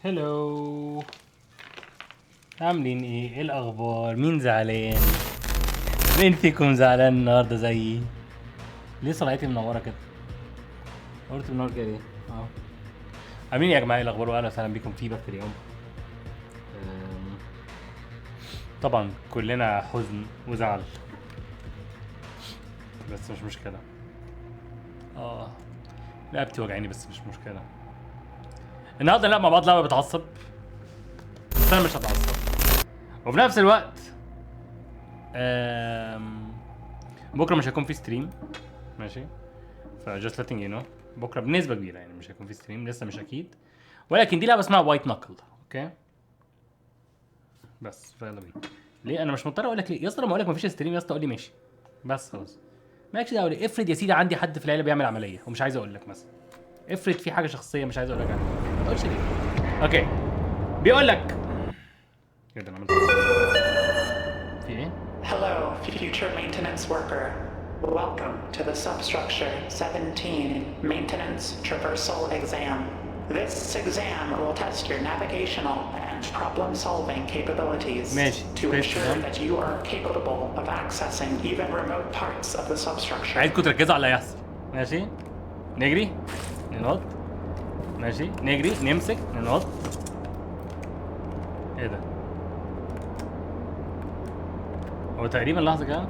Hello، عاملين ايه؟ ايه الاخبار؟ مين زعلان؟ مين فيكم زعلان النهارده زيي؟ ليه صلعتي منورة كده؟ قلت منور كده ليه؟ اه عاملين ايه يا جماعة؟ ايه الاخبار؟ واهلا وسهلا بيكم في بث اليوم. طبعا كلنا حزن وزعل، بس مش مشكلة. رقبتي وجعاني بس مش مشكلة. النهارده نلعب مع بعض لعبه بتعصب، بس انا مش هتعصب، وفي نفس الوقت بكره مش هيكون في stream، ماشي؟ ف just letting you know بكره بنسبة كبيرة يعني مش هيكون في stream، لسه مش اكيد، ولكن دي لعبه اسمها White Knuckle، okay؟ بس فيلا بينا. ليه انا مش مضطر اقول لك ليه يا اسطى؟ لما اقول لك مفيش stream يا اسطى قول لي ماشي، بس خلاص، مالكش دعوه. ليه؟ افرض يا سيدي عندي حد في العيلة بيعمل عملية ومش عايز اقول لك مثلا، افرض في حاجة شخصية مش عايز اقول لك عنها، ما تقولش ليه. okay، بيقول لك ايه ده؟ انا عملت في ايه؟ Hello, future maintenance worker. Welcome to the Substructure 17 Maintenance Traversal Exam. This exam will test your navigational and problem-solving capabilities ماشي. to Test ensure them. that you are capable of accessing even remote parts of the substructure. عايزكم تركزوا على اللي هيحصل، ماشي؟ نجري، ننط، ماشي، نجري، نمسك، ننط. ايه ده؟ هو تقريبا لحظة كده.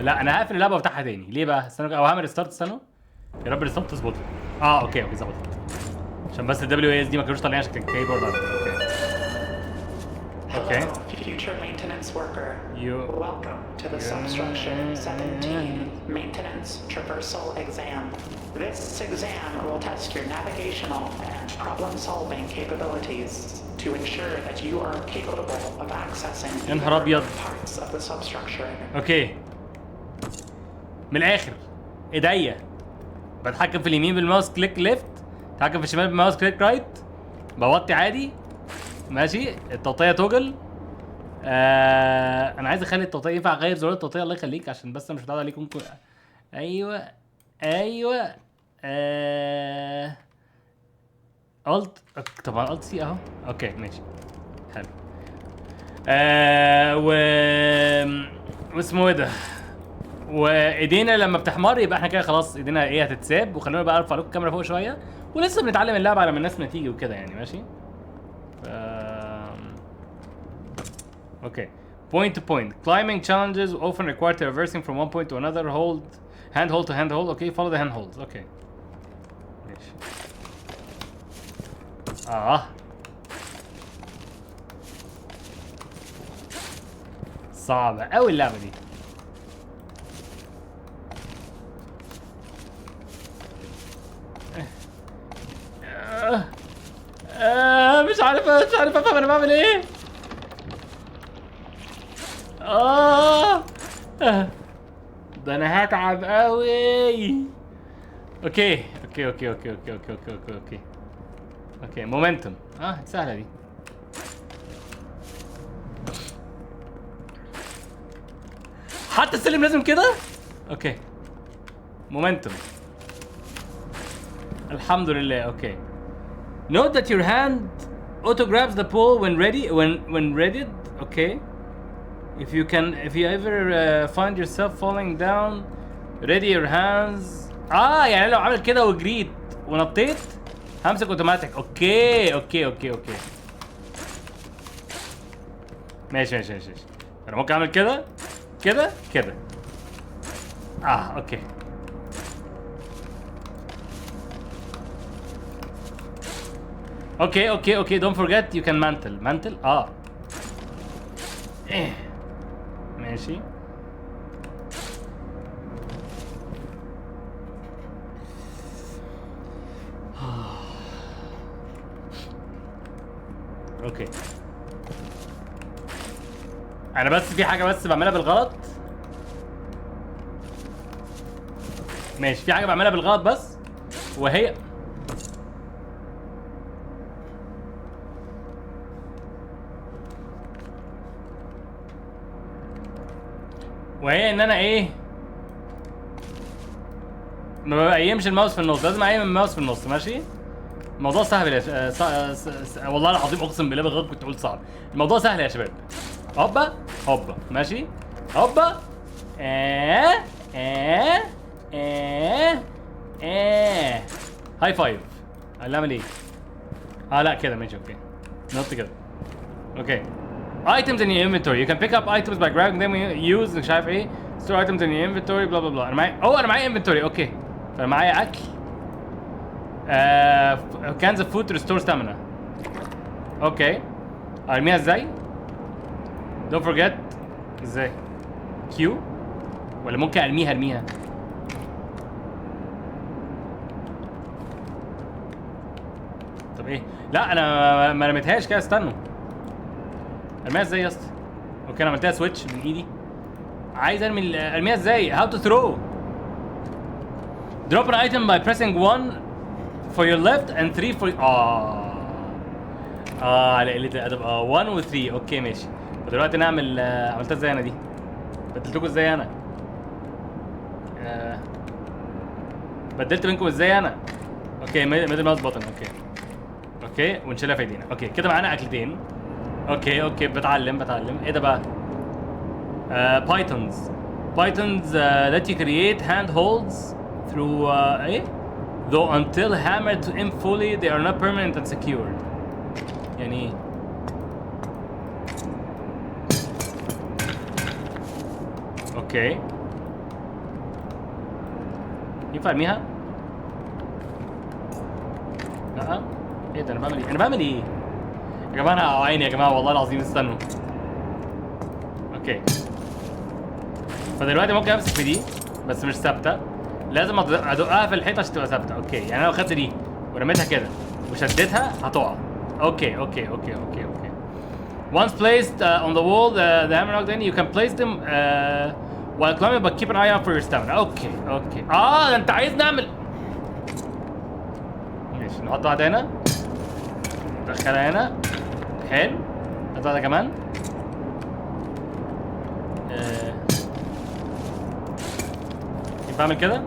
لا انا هقفل اللعبة وافتحها تاني. ليه بقى؟ استنوا، او هعمل restart. استنوا يا رب restart تظبط لي. okay okay ظبطت، عشان بس ال WASD ما كانوش طالعين عشان كان keyboard عندي. okay okay. Hello, future maintenance worker. You Welcome to the Substructure 17 Maintenance Traversal Exam. This exam will test your navigational and problem-solving capabilities to ensure that you are capable of accessing يا نهار أبيض. parts of the substructure. okay، من الاخر ايديا بتحكم في اليمين بال mouse click left، بتحكم في الشمال بال mouse click right، بوطي عادي، ماشي. التوطيه toggle. انا عايز اخلي التوطيه، ينفع اغير زرار التوطيه؟ الله يخليك، عشان بس انا مش متعود عليكم. ايوه ايوه. Alt، طبعا Alt C اهو. okay ماشي حلو. واسمه ايه ده؟ وايدينا لما بتحمر يبقى احنا كده خلاص ايدينا ايه هتتساب. وخلونا بقى ارفع لكم الكاميرا فوق شوية، ولسه بنتعلم اللعبة على ما الناس ما تيجي وكده يعني، ماشي؟ Okay. Point to point. Climbing challenges often require traversing from one point to another. Hold handhold to handhold. Okay, follow the handholds. Okay. ماشي. صعبة أوي اللعبة دي. مش عارف أفهم أنا بعمل إيه. ده أنا هتعب أوي. okay، okay، okay، okay، okay، okay، okay، okay، okay. okay، momentum. سهلة دي. حتى السلم لازم كده؟ okay. Momentum. الحمد لله، okay. Note that your hand auto grabs the pole when ready, when readied. Okay. If you can, if you ever find yourself falling down, ready your hands. يعني لو عمل كده وجريت ونطيت همسك اوتوماتيك. okay، okay، okay، okay. ماشي، ماشي، ماشي، ماشي. انا ممكن اعمل كده، كده، كده. Okay. Okay, okay, okay. Don't forget you can mantle. Mantle. إيه. ماشي. Okay. انا بس في حاجة بس بعملها بالغلط. ماشي، في حاجة بعملها بالغلط بس، وهي ان انا ايه، ما بقيمش الماوس في النص، لازم اقيم الماوس في النص. ماشي، الموضوع سهل يا ش... والله العظيم اقسم بالله بالغلط كنت اقول صعب. الموضوع سهل يا شباب. هوبا هوبا ماشي هوبا. اه اه اه اه high five. اللي اعمل ايه؟ لا كده ماشي okay. نط كده. okay. Items in your inventory. You can pick up items by grabbing them when you use مش عارف ايه. Store items in your inventory blah blah blah. انا معايا انا معايا inventory okay. فانا معايا اكل. Cans of food to restore stamina. okay. ارميها ازاي؟ Don't forget ازاي؟ Q ولا ممكن ارميها؟ طب ايه؟ لا انا ما رميتهاش كده، استنوا. ارميها ازاي يا اسطى؟ okay انا عملتها switch من ايدي. عايز ارميها ازاي؟ How to throw. Drop an item by pressing 1 for your left and 3 for على قلة الأدب. 1 و 3. okay ماشي. ودلوقتي نعمل عملتها ازاي انا دي؟ بدلتكم ازاي انا؟ بدلت بينكم ازاي انا؟ okay middle mouse button. okay okay ونشيلها في ايدينا. okay كده معانا اكلتين. okay okay بتعلم. ايه ده بقى؟ Pitons. Pitons let you create handholds through ايه؟ Though until hammered in fully they are not permanent and secured. يعني ايه؟ okay ينفع ارميها؟ لا ايه ده انا بعمل ايه؟ انا بعمل ايه؟ يا جماعة انا عيني يا جماعة والله العظيم استنوا. okay فدلوقتي ممكن امسك في دي بس مش ثابتة، لازم ادقها في الحيطة عشان تبقى ثابتة. okay يعني انا لو خدت دي ورميتها كده وشدتها هتقع. okay okay okay okay okay. Once placed on the wall, the hammer knocked in, you can place them while climbing, but keep an eye out for your stamina. Okay, okay. ده انت عايز نعمل ماشي. نحط واحدة هنا، ندخلها هنا. حلو. نحط واحدة كمان. ينفع اعمل كده؟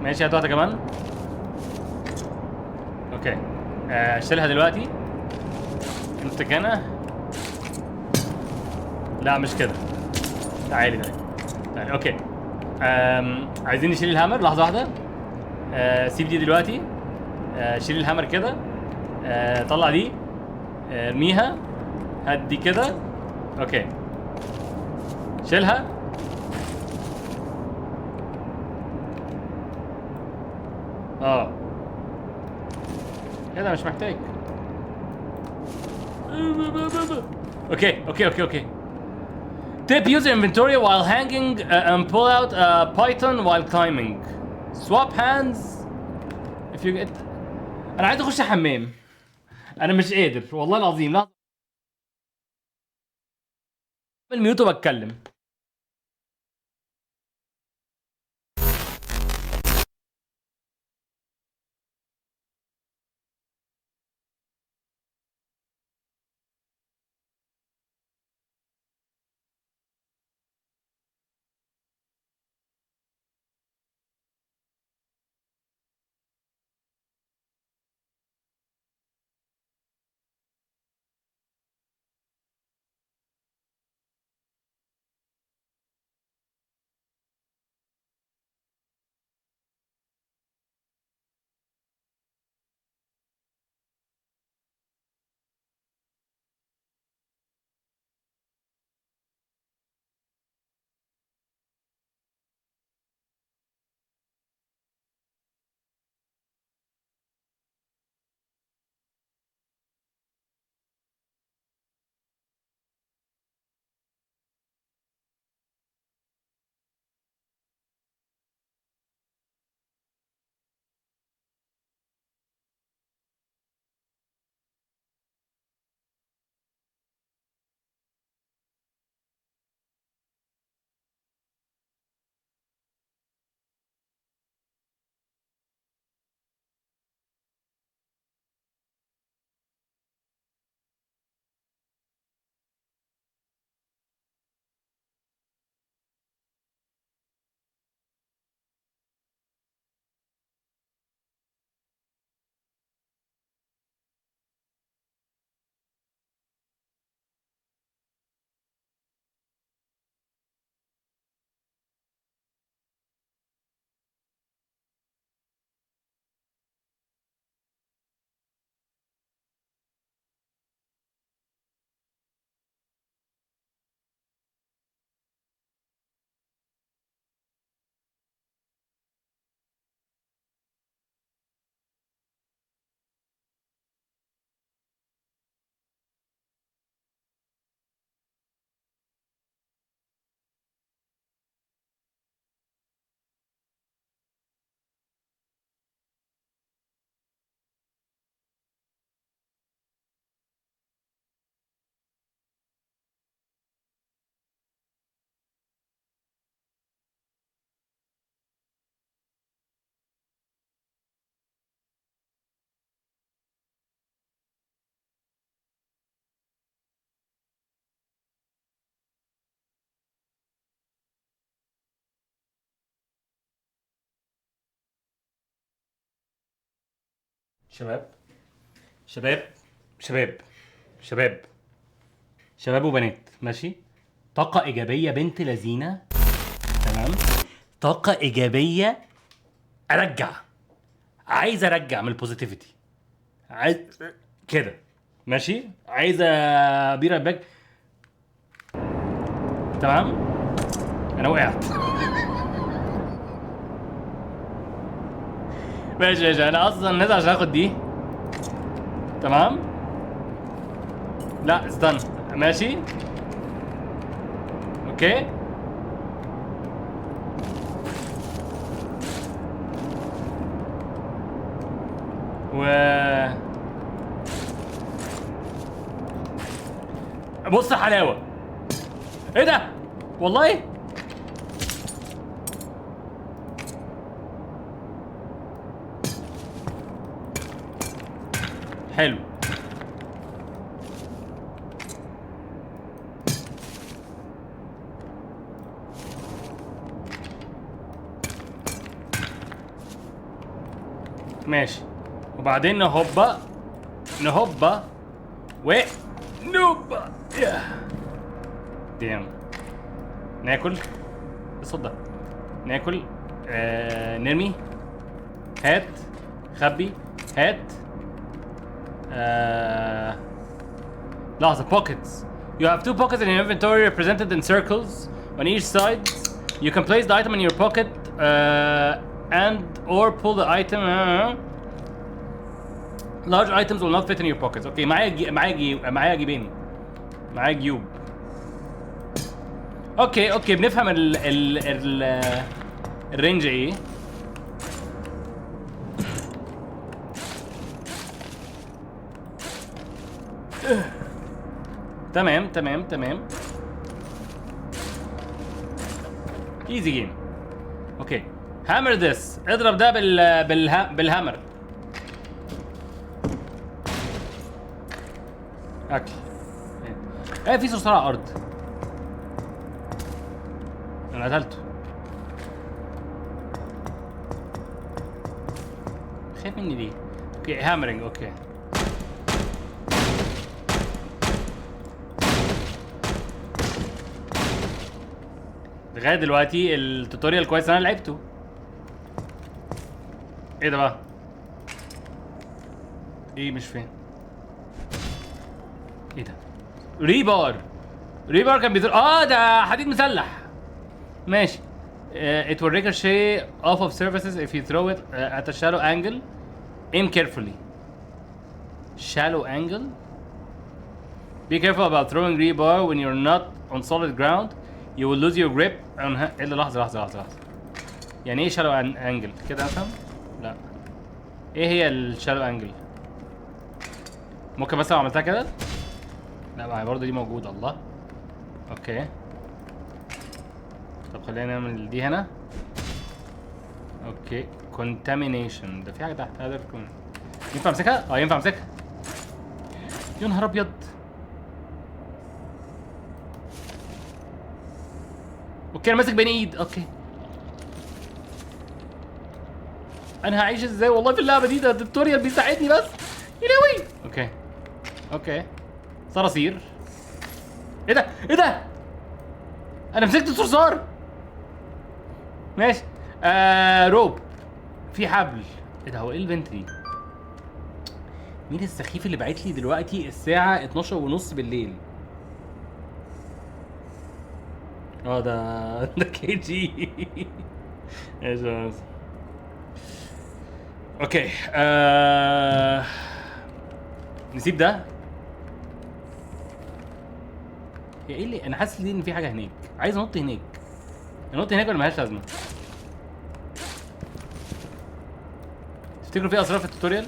ماشي هات واحدة كمان. okay اشيلها دلوقتي. امسك هنا. لا مش كده، تعالي تعالي تعالي. okay عايزين نشيل ال hammer. لحظة واحدة. سيب دي دلوقتي. شيل ال hammer كده. طلع دي. ارميها. هات دي كده. okay شيلها. كده مش محتاج. okay okay okay okay. Tip user inventory while hanging and pull out a python while climbing. Swap hands if you get. أنا عايز أخش الحمام. أنا مش قادر والله العظيم. لا أعمل mute وبتكلم. شباب شباب شباب شباب شباب وبنات، ماشي؟ طاقة إيجابية بنت لذينة، تمام؟ طاقة إيجابية، أرجع، عايز أرجع من ال positivity، عايز كده، ماشي؟ عايز be right back، تمام؟ أنا وقعت. ماشي ماشي، أنا أصلا نازل عشان آخد دي، تمام؟ لا استنى، ماشي؟ okay؟ و بص حلاوة، ايه ده؟ والله حلو. ماشي، وبعدين نهبة نهبة و نوبة. ديم ناكل الصوت ده، ناكل، نرمي، هات، خبي، هات. لحظة، pockets. You have two pockets in your inventory represented in circles on each side. You can place the item in your pocket and or pull the item. Large items will not fit in your pockets. Okay, معايا جيبين، معايا جيوب. okay okay، بنفهم ال ال ال ال range ايه. تمام تمام تمام، easy game. okay، hammer this، اضرب ده بال hammer. اكل. ايه في صرصار على الارض، انا قتلته. خايف مني ليه؟ okay hammering. okay لغاية دلوقتي ال tutorial كويس، انا لعبته. ايه ده بقى؟ ايه مش فاهم ايه ده؟ rebar، rebar كان بيزر، ده حديد مسلح. ماشي. It will ricochet off of surfaces if you throw it at a shallow angle. Aim carefully. Shallow angle? Be careful about throwing rebar when you're not on solid ground. You will lose your grip on ايه اللي لحظة لحظة لحظة لحظة. يعني ايه shallow angle؟ كده افهم؟ لا. ايه هي ال shallow angle؟ ممكن مثلا عملتها كده؟ لا ما هي برضه دي موجودة. الله. okay. طب خلينا نعمل دي هنا. okay، contamination، ده في حاجة تحت. هذا ينفع امسكها؟ ينفع امسكها. يا نهار ابيض. okay انا ماسك بين ايد. okay انا هعيش ازاي والله في اللعبة دي؟ ده ال tutorial بيساعدني بس. يا لهوي. okay okay، صراصير. ايه ده؟ ايه ده؟ انا مسكت الصرصار. ماشي. rope، في حبل. ايه ده؟ هو ايه البنت دي؟ مين السخيف اللي بعت لي دلوقتي الساعة 12:30 بالليل؟ ده ده KG. ايش بس؟ okay، نسيب ده. يا ايه اللي انا حاسس ليه ان في حاجة هناك؟ عايز انط هناك. انط هناك ولا ملهاش لازمه؟ تفتكروا في اسرار في ال tutorial؟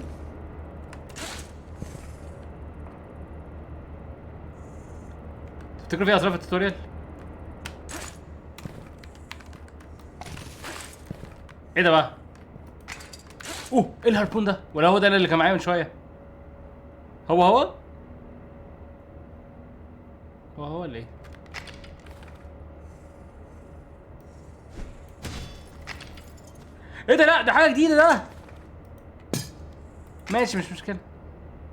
تفتكروا في اسرار في ال tutorial؟ ايه ده بقى؟ اوه، ايه ال harpoon ده؟ ولا هو ده اللي كان معايا من شوية؟ هو هو؟ هو هو ولا ايه؟ ايه ده؟ لا ده حاجة جديدة ده. ماشي مش مشكلة.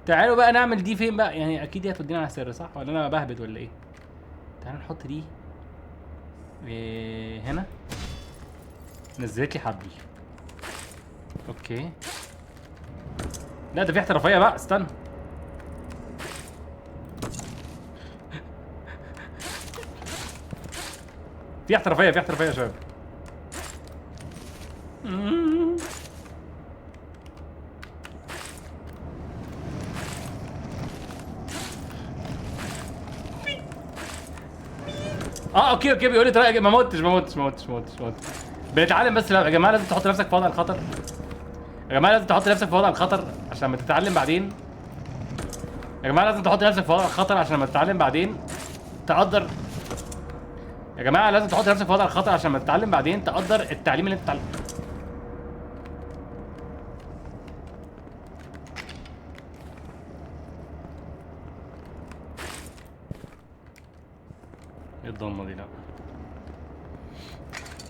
تعالوا بقى نعمل دي فين بقى؟ يعني اكيد دي هتودينا على سر صح؟ ولا انا بهبد ولا ايه؟ تعالوا نحط دي إيه هنا. نزلت لي حبل. okay. لا ده في احترافية بقى، استنى. في احترافية، في احترافية يا شباب. okay okay بيقول لي طريقه. ما موتش ما موتش ما موتش ما موتش ما موتش. بنتعلم بس. يا جماعة لازم تحط نفسك في وضع الخطر. يا جماعة لازم تحط نفسك في وضع الخطر عشان ما تتعلم بعدين. يا جماعة لازم تحط نفسك في وضع الخطر عشان ما تتعلم بعدين تقدر. يا جماعة لازم تحط نفسك في وضع الخطر عشان ما تتعلم بعدين تقدر التعليم اللي انت بتتعلمه. ايه الضلمة دي؟ لا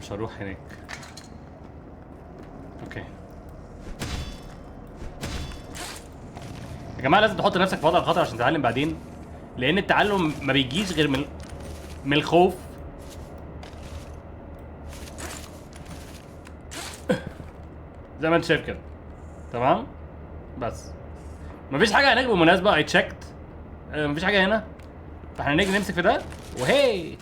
مش هروح هناك. okay يا جماعة لازم تحط نفسك في وضع الخطر عشان تتعلم بعدين، لان التعلم ما بيجيش غير من الخوف. زي ما انت شايف كده. تمام؟ بس مفيش حاجة هناك بالمناسبة. I checked. مفيش حاجة هنا، فاحنا نيجي نمسك في ده وهي.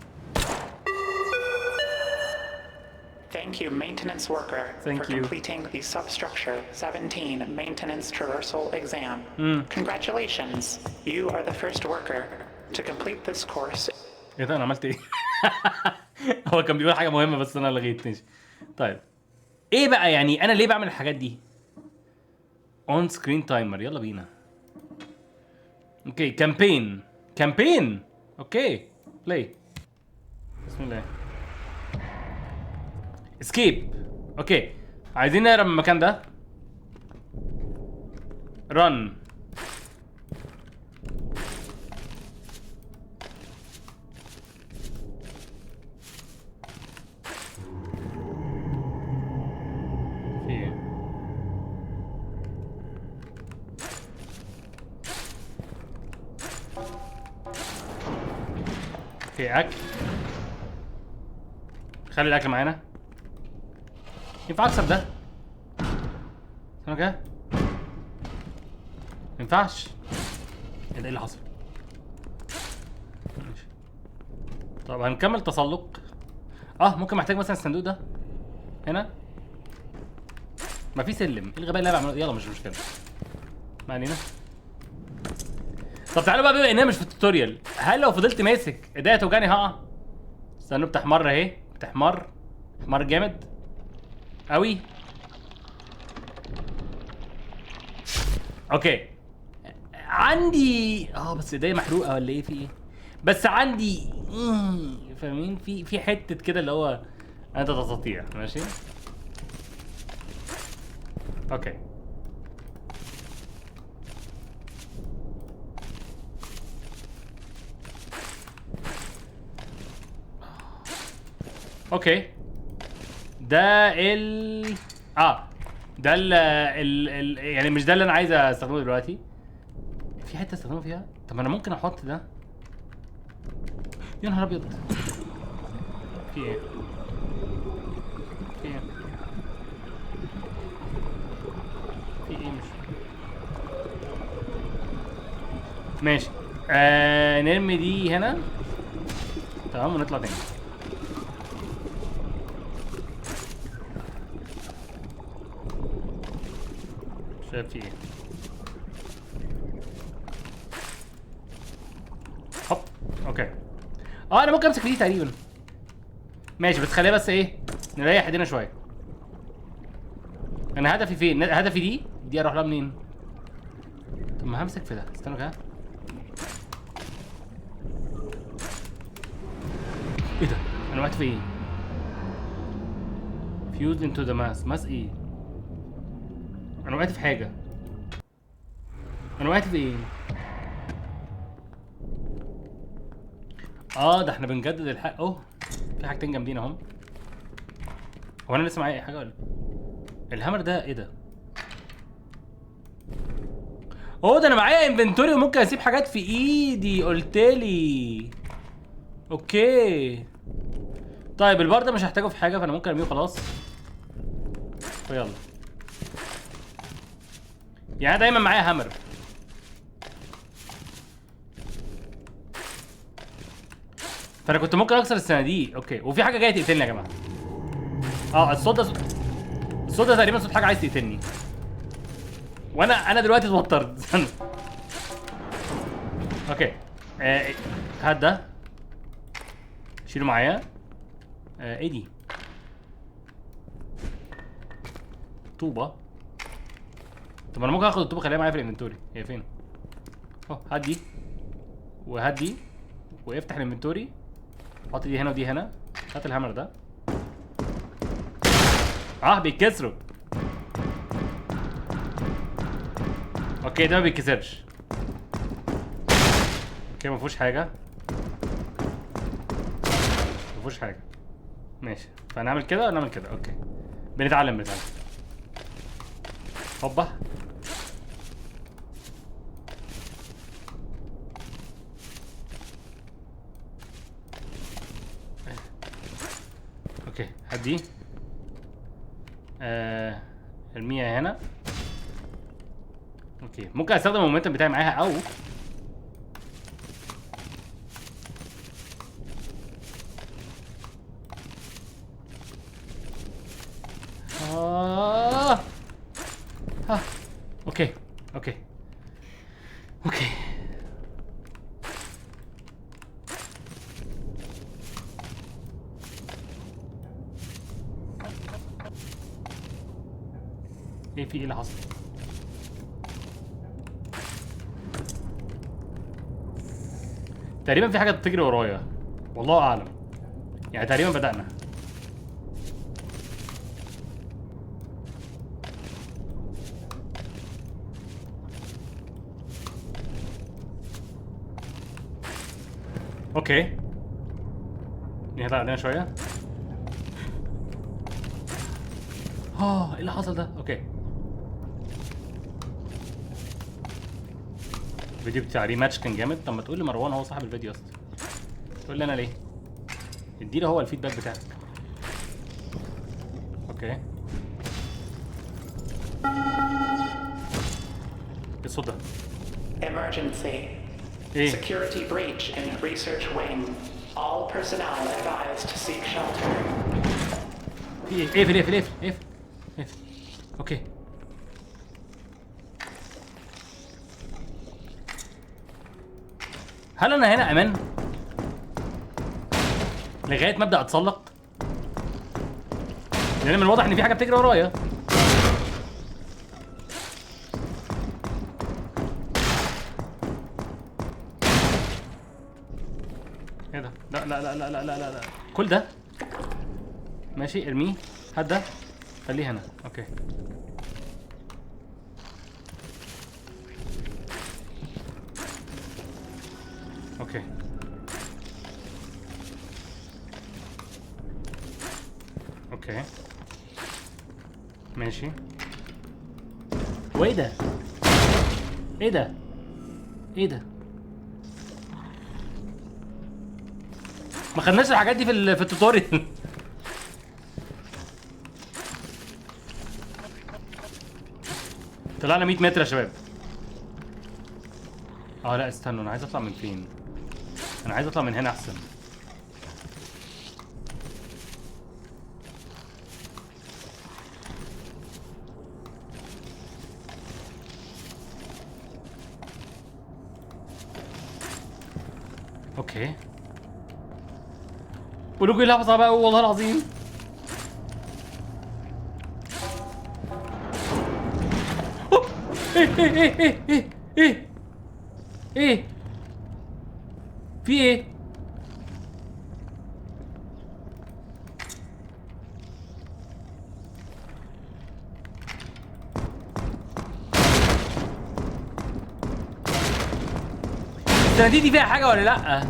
Thank you, maintenance worker, Thank for you. completing the substructure 17 maintenance traversal exam. Congratulations, you are the first worker to complete this course. ايه ده انا عملت ايه؟ هو كان بيقول حاجة مهمة بس انا لغيت. ماشي. طيب ايه بقى يعني انا ليه بعمل الحاجات دي؟ on screen timer، يلا بينا. okay campaign campaign. okay play. بسم الله. escape. okay عايزين نهرب من المكان ده. run. في ايه؟ في اكل. خلي الاكل معانا. ينفع اكسر ده؟ استنى كده. ما ينفعش. ايه ده؟ ايه اللي حصل؟ ماشي. طب هنكمل تسلق. ممكن محتاج مثلا الصندوق ده هنا. ما في سلم. ايه الغباء اللي انا بعمله؟ يلا مش مشكلة، ما علينا. طب تعالوا بقى بما اننا مش في ال tutorial، هل لو فضلت ماسك ايديا توجعني؟ هقع. استنوا بتحمر اهي، بتحمر احمر جامد قوي. okay عندي بس ايديا محروقة ولا ايه؟ في ايه؟ بس عندي فاهمين؟ في حتة كده اللي هو انت تستطيع. ماشي okay. okay ده ال ده ال ال يعني مش ده اللي انا عايز استخدمه دلوقتي. في حتة استخدمه فيها؟ طب انا ممكن احط ده. يا نهار ابيض، في ايه؟ في ايه؟ في ايه؟ مش ماشي. نرمي دي هنا. تمام ونطلع تاني. شايف في ايه؟ هوب. okay انا ممكن امسك دي تقريبا. ماشي بس خليها بس ايه، نريح ايدينا شوية. انا هدفي فين؟ هدفي دي اروح لها منين؟ طب ما همسك في ده. استنوا كده. ايه ده؟ انا وقعت في ايه؟ fuse into the mass. mass ايه؟ انا وقعت في حاجة. انا وقعت في ايه؟ ده احنا بنجدد الحق. اوه في حاجتين جامدين اهم. هو انا لسه معايا اي حاجة ولا ال hammer ده؟ ايه ده؟ هو ده انا معايا inventory وممكن اسيب حاجات في ايدي، قلتلي. okay طيب البار ده مش هحتاجه في حاجة، فانا ممكن ارميه خلاص. ويلا يعني دايما معايا hammer. فانا كنت ممكن اكسر الصناديق. okay وفي حاجة جاية تقتلني يا جماعة. الصوت ده، الصوت ده تقريبا صوت حاجة عايز تقتلني، وانا دلوقتي اتوترت. okay هات ده، شيله معايا. ايه دي؟ طوبة. طب انا ممكن اخد الطوبه اخليها معايا في ال inventory. هي فين؟ هات دي وهات دي، وافتح ال inventory، حط دي هنا ودي هنا. هات ال hammer ده. بيتكسروا. okay ده ما بيتكسرش. okay ما فيهوش حاجة، ما فيهوش حاجة. ماشي، فنعمل كده ونعمل كده. okay بنتعلم بنتعلم. هوبا. okay هات دي، ارميها هنا. okay ممكن استخدم ال momentum بتاعي معاها، او okay okay okay. ايه في ايه اللي حصل؟ تقريبا في حاجة بتجري ورايا، والله اعلم. يعني تقريبا بدأنا. okay نهدى علينا شوية. ايه اللي حصل ده؟ okay الفيديو بتاع rematch كان جامد. طب ما تقول لي مروان هو صاحب الفيديو اصلا، تقول لي انا ليه؟ اديله هو ال feedback بتاعك. okay ايه الصوت ده؟ Emergency. ايه؟ Security breach in research wing. All personnel advised to seek shelter. في ايه؟ اقفل اقفل اقفل اقفل اقفل. okay هل انا هنا امان؟ لغاية ما ابدا اتسلق؟ لان من الواضح ان في حاجة بتجري ورايا. ايه ده؟ لا لا لا لا لا لا لا، كل ده ماشي، ارميه. هات ده خليه هنا. okay okay okay ماشي. وايه ده؟ ايه ده؟ ايه ده؟ ما خدناش الحاجات دي في ال tutorial. طلعنا 100 متر يا شباب. لا استنوا، انا عايز اطلع من فين؟ انا عايز اطلع من هنا احسن. okay ولوجو لعبة صعبة أوي والله العظيم. ايه ايه ايه ايه ايه ايه في ايه؟ الصناديق دي فيها حاجة ولا لأ؟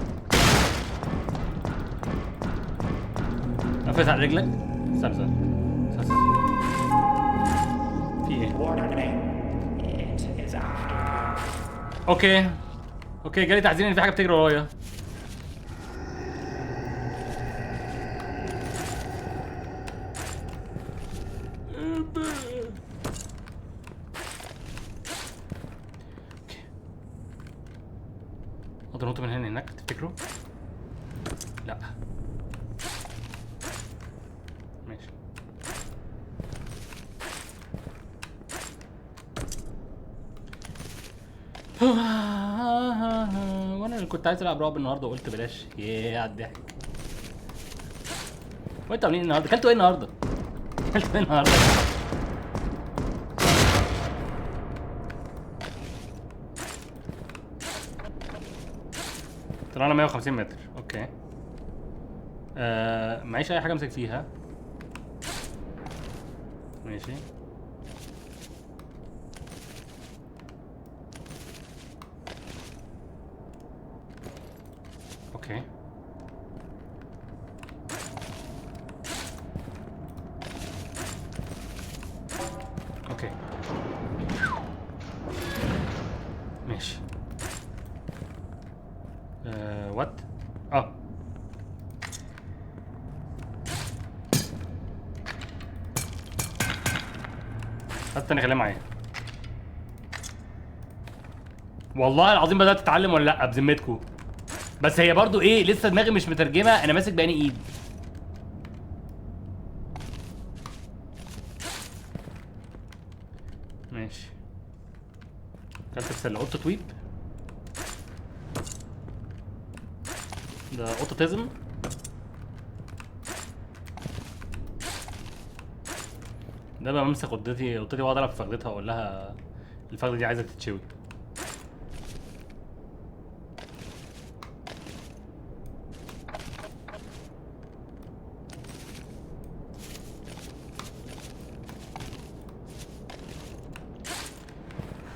قفلت على رجلك؟ استنى استنى استنى، في ايه؟ okay okay، جالي تحذير ان في حاجة بتجري ورايا. اقدر انط من هنا هناك تفتكروا؟ لا ماشي. وانا اللي كنت عايز العب رعب النهارده وقلت بلاش. ياه على الضحك. وانتوا عاملين ايه النهارده؟ اكلتوا ايه النهارده؟ اكلتوا ايه النهارده؟ طلعنا 150 متر. okay. معيش اي حاجة امسك فيها. ماشي. okay. okay. ماشي. what؟ استنى خليها معايا. والله العظيم بدأت اتعلم ولا لا بذمتكم؟ بس هي برضو ايه، لسه دماغي مش مترجمة انا ماسك بأني ايد. ماشي. كلت بسلة. قطة تويب ده، قطة تزم. ده بقى بمسك قطتي واقعد العب في فخدتها واقول لها الفخده دي عايزه تتشوي.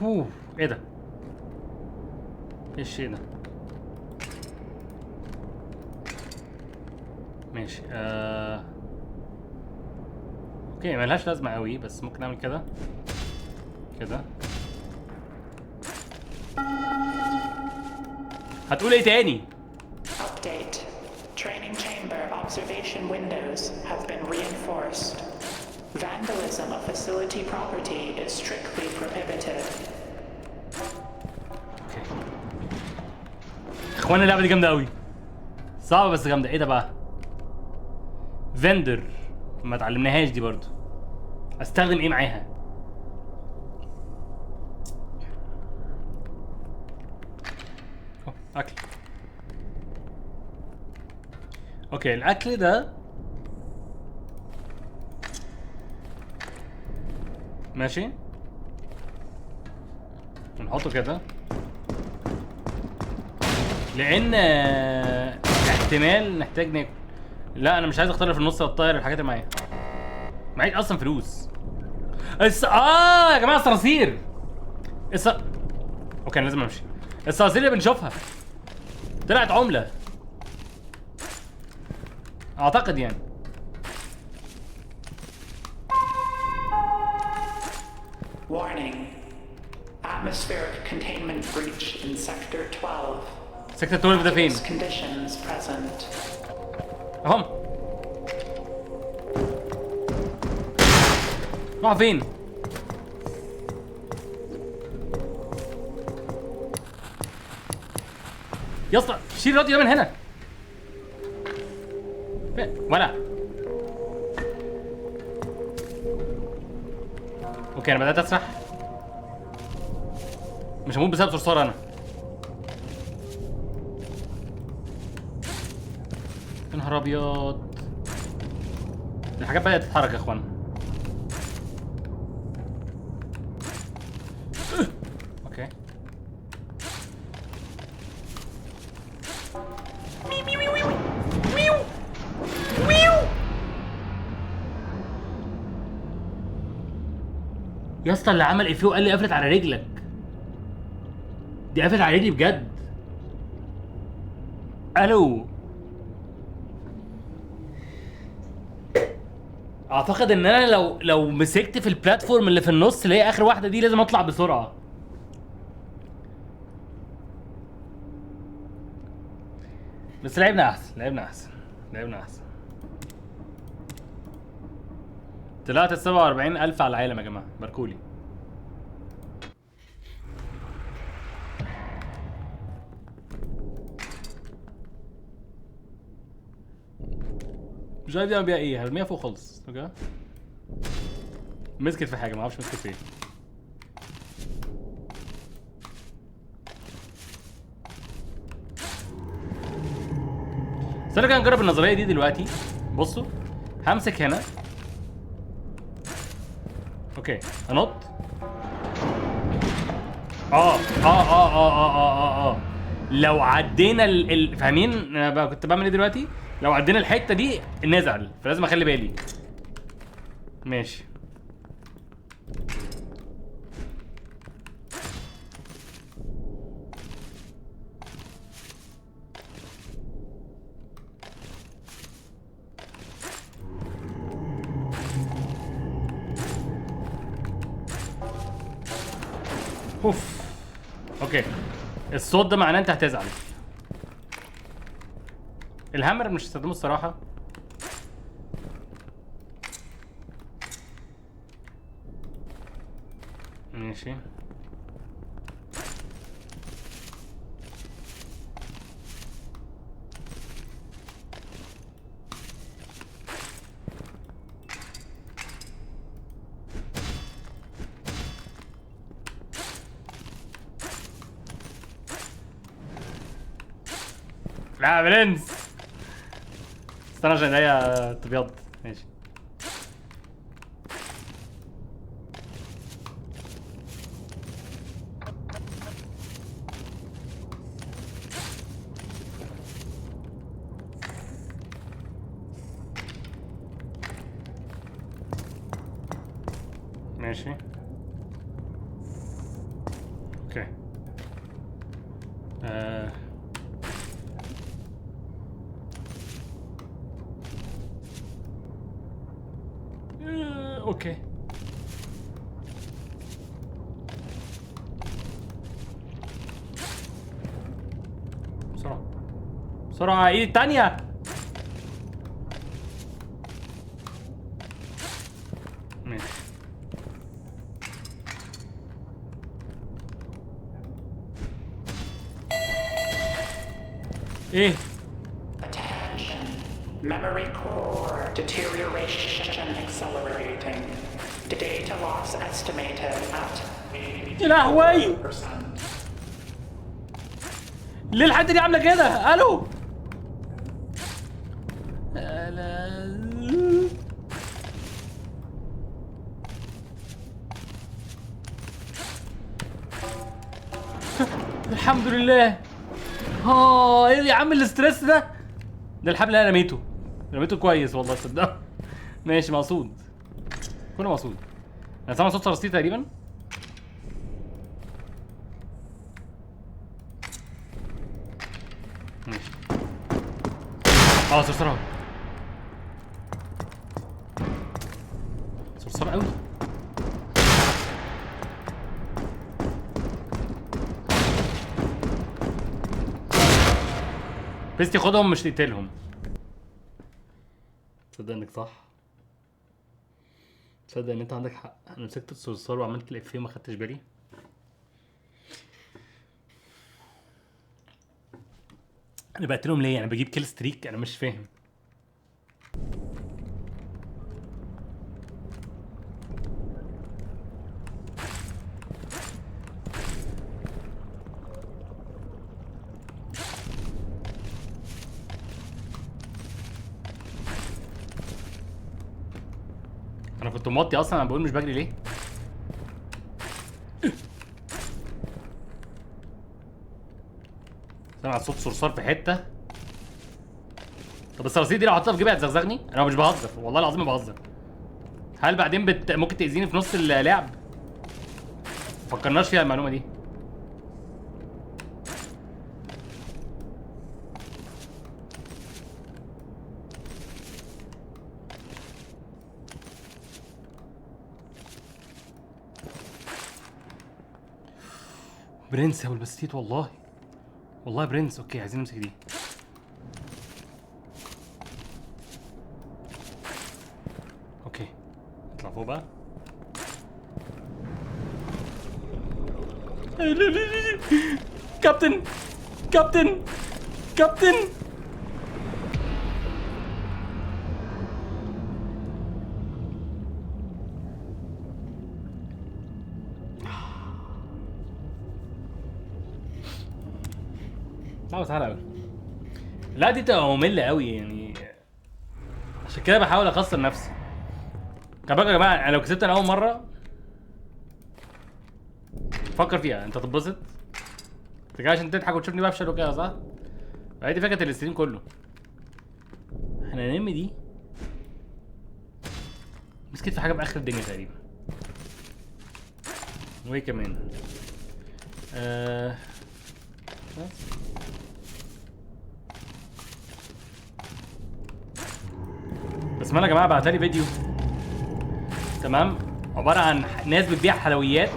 اوه ايه ده؟ ايه الشيء ده؟ ماشي. okay ملهاش لازمة قوي، بس ممكن اعمل كده كده. هتقول ايه تاني؟ Update. Training chamber observation windows have been reinforced. Vandalism of facility property is strictly prohibited. okay. اخوانا اللعبة دي جامدة قوي. صعبة بس جامدة. ايه ده بقى؟ vendor ما اتعلمناهاش دي برضو. استخدم ايه معاها؟ اكل. okay الاكل ده ماشي، نحطه كده لان احتمال نحتاج ناكل. لا انا مش عايز اختار في النص الطاير الحاجات اللي معايا. معيش اصلا فلوس. يا جماعة الصراصير. okay انا لازم امشي. الصراصير اللي بنشوفها طلعت عمله اعتقد يعني. Warning. Atmospheric containment breach in sector 12. sector 12 ده فين؟ Conditions present. اهم. راح فين؟ يا اسطى شيل الراديو ده من هنا. فين؟ ولا. okay انا بدأت اسرح. مش هموت بسبب صرصار انا. يا نهار ابيض. الحاجات بدأت تتحرك يا اخوانا. okay. يا اسطى اللي عمل افيه وقال لي قفلت على رجلك. دي قفلت على رجلي بجد. الو. اعتقد ان انا لو مسكت في ال platform اللي في النص اللي هي اخر واحدة دي لازم اطلع بسرعة. بس لعبنا احسن، لعبنا احسن، لعبنا احسن. طلعت ال 47,000 على العالم يا جماعة، باركولي. مش عارف دي اعمل بيها ايه، هرميها فوق خالص. okay مسكت في حاجة ما اعرفش مسكت في ايه. استنى كده نجرب النظرية دي دلوقتي. بصوا همسك هنا، okay انط. اه اه اه اه اه اه اه لو عدينا ال فاهمين انا كنت بعمل ايه دلوقتي؟ لو عدينا الحتة دي نزعل، فلازم اخلي بالي. ماشي اوف. okay الصوت ده معناه انت هتزعل. ال hammer مش هستخدمه الصراحة. ماشي لا برنس استنى عشان ايديا تبيض. ماشي ماشي okay. okay بسرعة بسرعة، ايدي التانية. ماشي ايه؟ Attention. Memory core deterioration accelerating. Data loss estimated at يا لهوي 80%. ليه الحتة دي عامله كده؟ الو الحمد لله. ها ايه يا عم ال stress ده؟ ده الحبل اللي انا رميته، رميته كويس والله صدق. ماشي مقصود، كله مقصود. انا سامع صوت صراصير تقريبا. ماشي صرصار اهو، صرصار قوي. بس خدهم مش تقتلهم. تصدق انك صح، تصدق ان انت عندك حق. انا مسكت الصرصار وعملت الافيه وما خدتش بالي. انا بقتلهم ليه؟ انا بجيب kill streak، انا مش فاهم. انا كنت موطي اصلا، انا بقول مش بجري ليه. سامع صوت صرصار في حتة. طب الصراصير دي لو حطيتها في جيبي هتزغزغني؟ انا مش بهزر والله العظيم ما بهزر. هل بعدين ممكن تاذيني في نص اللعب؟ فكرناش فيها المعلومة دي. برنس يا ابو البسيط والله، والله برنس. okay عايزين نمسك دي. كابتن كابتن كابتن. صعبة سهلة أوي. لا دي تبقى مملة أوي يعني، عشان كده بحاول أخسر نفسي. خلي بالكوا يا جماعة، أنا لو كسبت أنا أول مرة، فكر فيها أنت تتبسط. أنت جاي عشان تضحك وتشوفني بفشل وكده صح؟ هي دي فكرة ال stream كله. احنا هنرمي دي. مسكت في حاجة في آخر الدنيا تقريبا. وإيه كمان؟ بس. بس ما انا يا جماعة بعتلي فيديو، تمام، عبارة عن ناس بتبيع حلويات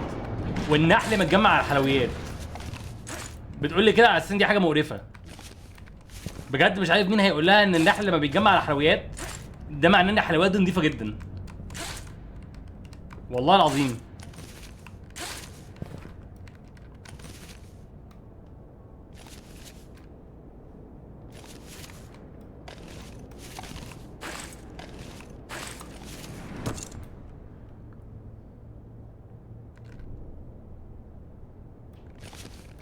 والنحل متجمع على الحلويات. بتقول لي كده على اساس ان دي حاجة مقرفة. بجد مش عارف مين هيقول لها ان النحل لما بيتجمع على الحلويات ده معناه ان الحلويات دي نظيفة جدا. والله العظيم.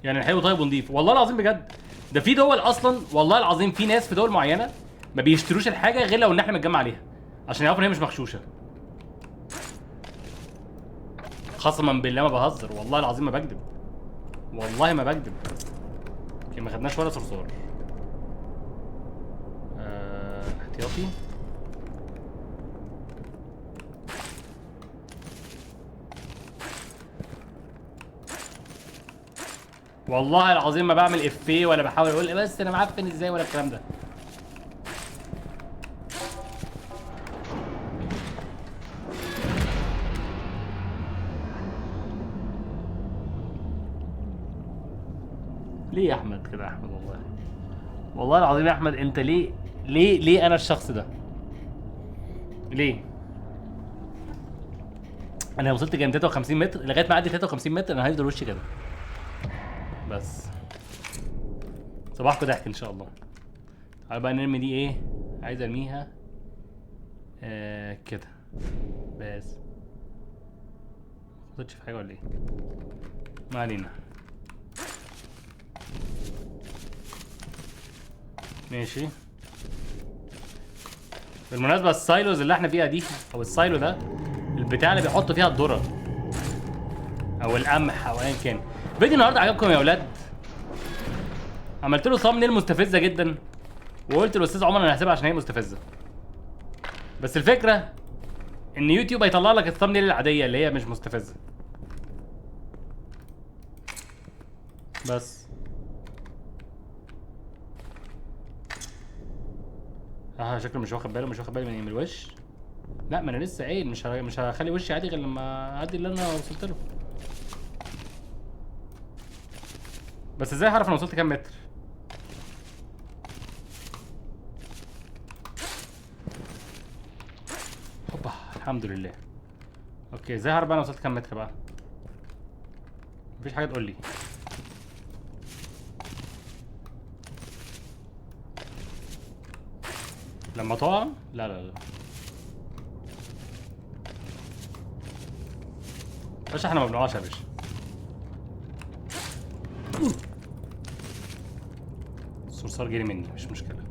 يعني الحلو طيب ونضيف والله العظيم بجد. ده في دول اصلا والله العظيم في ناس في دول معينة ما بيشتروش الحاجة غير لو النحل متجمع عليها عشان يعرفوا ان هي مش مغشوشه. قسما بالله ما بهزر، والله العظيم ما بكذب، والله ما بكذب. okay ما خدناش ولا صرصار. احتياطي. والله العظيم ما بعمل افيه ولا بحاول اقول بس انا معفن ازاي ولا الكلام ده. ليه يا احمد كده يا احمد؟ والله والله العظيم يا احمد انت ليه ليه ليه انا الشخص ده؟ ليه؟ انا وصلت جنب 53 متر، لغاية ما اعدي 53 متر انا هيفضل وشي كده. بس صباحكم ضحك ان شاء الله. تعالوا بقى نرمي دي. ايه عايز ارميها؟ كده بس. ما خدتش في حاجة ولا ايه؟ ما علينا. ماشي. بالمناسبة ال silos اللي احنا فيها دي، او ال silo ده، البتاع اللي بيحطوا فيها الذرة او القمح او ايا كان. فيديو النهارده عجبكم يا اولاد؟ عملت له thumbnail مستفزة جدا، وقلت للاستاذ عمر انا هسيبها عشان هي مستفزة. بس الفكرة ان يوتيوب هيطلع لك ال thumbnail العادية اللي هي مش مستفزة. بس شكله مش واخد باله، مش واخد باله من ايه؟ من الوش؟ لا ما انا لسه قايل مش هخلي وشي عادي غير لما اعدي اللي انا وصلت له. بس ازاي هعرف انا وصلت كام متر؟ هوبا الحمد لله. okay ازاي هعرف بقى انا وصلت كام متر بقى؟ مفيش حاجة تقول لي. لما تقع؟ لا لا لا باشا احنا ما بنقعش يا باشا. الصرصار جري مني مش مشكلة.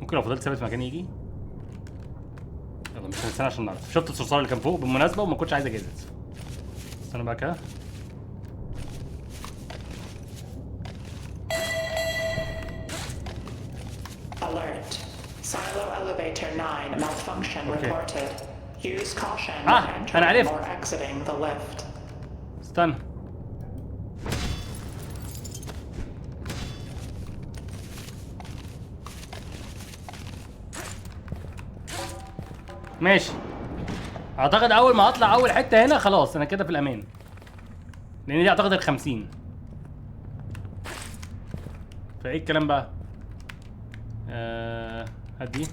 ممكن لو فضلت ثابت في مكاني يجي. يلا مش هنستنى عشان نعرف. شفت الصرصار اللي كان فوق بالمناسبة وما كنتش عايز اجازف. استنى بقى كده. Alert. Silo elevator 9 malfunction reported. Use caution when entering or exiting the lift. استنى. ماشي. اعتقد اول ما اطلع اول حتة هنا خلاص انا كده في الامان. لان دي اعتقد ال50. فايه الكلام بقى؟ هات دي.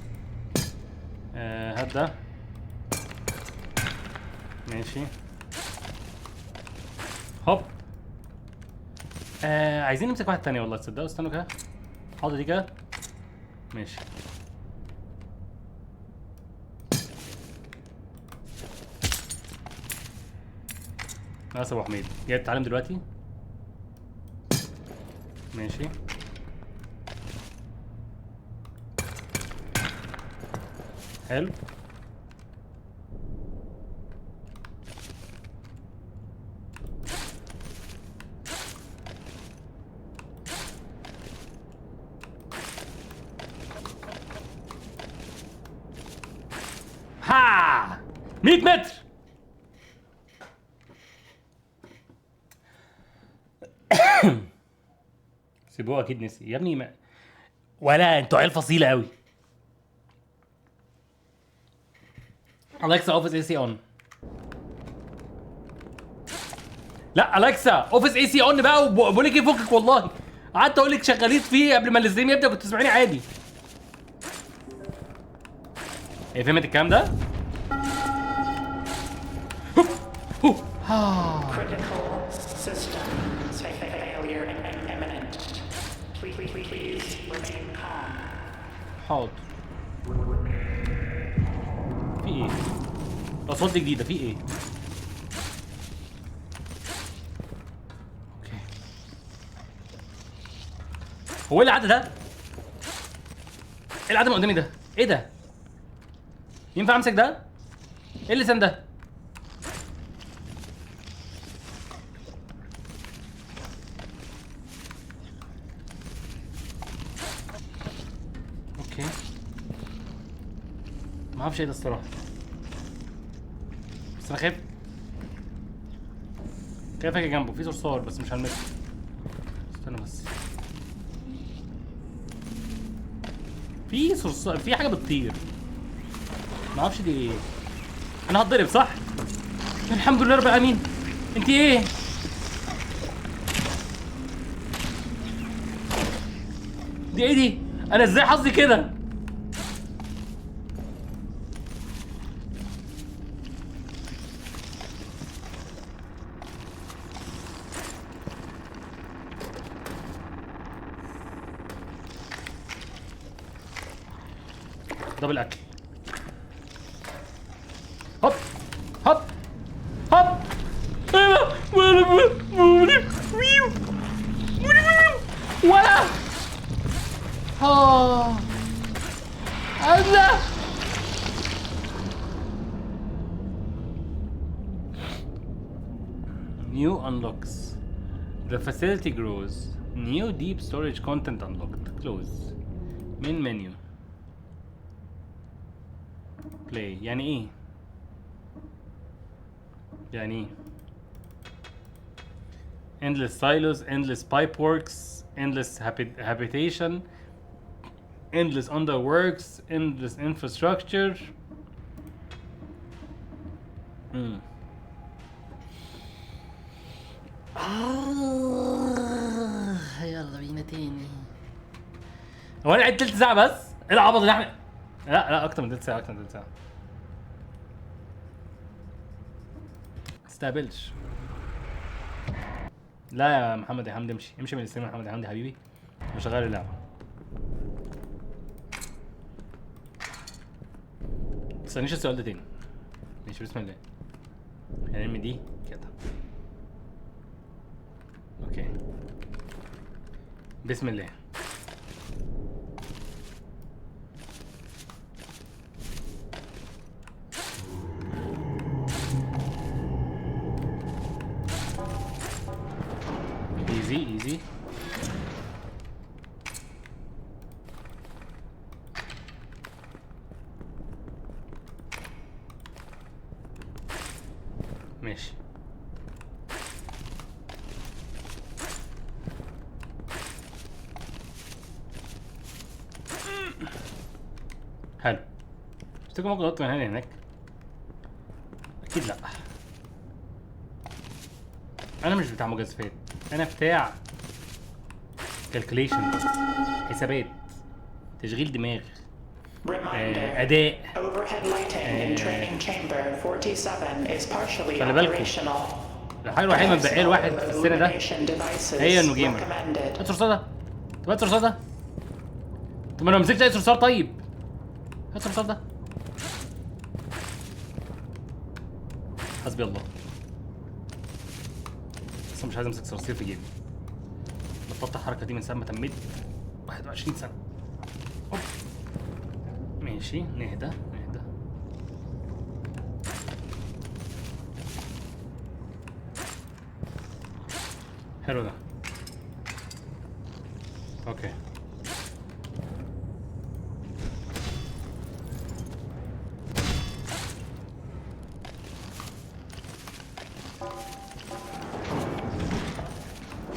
هات ده. ماشي. هوب. عايزين نمسك واحد تاني والله، تصدقوا؟ استنوا كده، حاضر دي كده. ماشي. خلاص يا ابو حميد، جاي تتعلم دلوقتي؟ ماشي. حلو. ها 100 متر. سيبوه اكيد نسي يا ابني. ما ولا انتوا عيال فصيلة قوي. Alexa office AC on. لا Alexa office AC on بقى. وبقول لك ايه، فكك والله. قعدت اقول لك شغاليت فيه قبل ما ال stream يبدا، كنت تسمعيني عادي. ايه فهمت الكلام ده؟ Critical system failure imminent. Please remain calm. حاضر. في ايه؟ الاصوات دي جديدة، في ايه؟ okay. هو ايه العدد ده؟ ايه العدد اللي قدامي ده؟ ايه ده؟ ينفع امسك ده؟ ايه اللسان ده؟ okay. ما اعرفش ايه ده الصراحة، بس انا خايف. خايف اجي جنبه، في صرصار بس مش هلمسه. استنى بس، في صرصار، في حاجة بتطير، ما اعرفش دي ايه. انا هتضرب صح؟ الحمد لله رب العالمين. انت ايه؟ دي ايه دي؟ انا ازاي حظي كده؟ ده بالاكل. هوب هوب هوب. ولا ها الله. New unlocks. The facility grows. New deep storage content unlocked. Close. Main menu. Play. يعني ايه؟ يعني ايه؟ Endless silos, endless pipeworks, endless habitation, endless underworks, endless infrastructure. يلا بينا تاني. هو انا قعدت تلت ساعة بس؟ ايه العبط اللي احنا؟ لا لا اكتر من تلت ساعة، اكتر من تلت ساعة. تستقبلش. لا يا محمد يا حمدي، امشي امشي من ال stream يا محمد يا حمدي حبيبي، مش هغير اللعبة. تسألنيش السؤال ده تاني. ماشي بسم الله. هنرمي دي كده. okay بسم الله. Easy easy. ماشي. حلو. تفتكر ممكن انط من هنا هناك؟ اكيد لا. انا مش بتاع مجازفات، انا بتاع calculation، حسابات، تشغيل دماغ، اداء. Overhead lighting in training chamber 47 is partially خلي بالكم. operational. الحاجة الوحيدة اللي مبقيه الواحد في السن ده Illumination devices هي انه gamer. recommended. هات صرصار ده. طب هات صرصار ده. طب ما انا مسكت اي صرصار. طيب هات صرصار ده. حسبي الله. بس مش عايز امسك صراصير في جيبي. بطلت الحركة دي من ساعة ما تميت 21 سنة. أوب. ماشي نهدى نهدى. حلو ده. okay.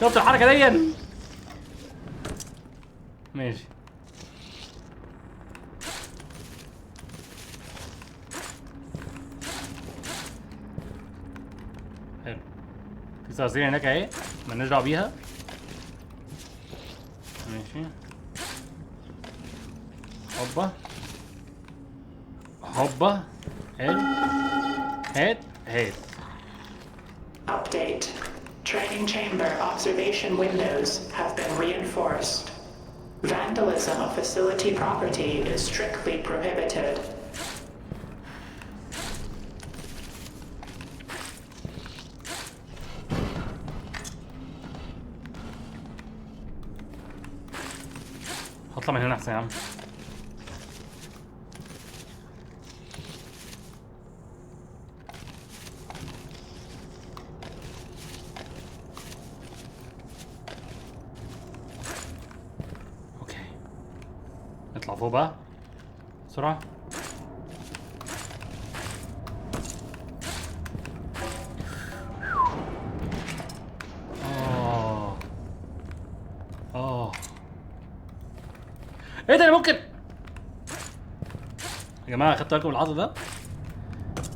شفت الحركة دي؟ ماشي. حلو. في صراصير هناك اهي، مالناش دعوة بيها. ماشي. هوبا هوبا. حلو. هات هات. Update. Training chamber observation windows have been reinforced. Vandalism of facility property is strictly prohibited. هطلع من هنا احسن يا عم. okay نطلع فوق بقى بسرعة. اه اه ايه ده؟ انا ممكن يا جماعة خدتوا بالكم من العضل ده؟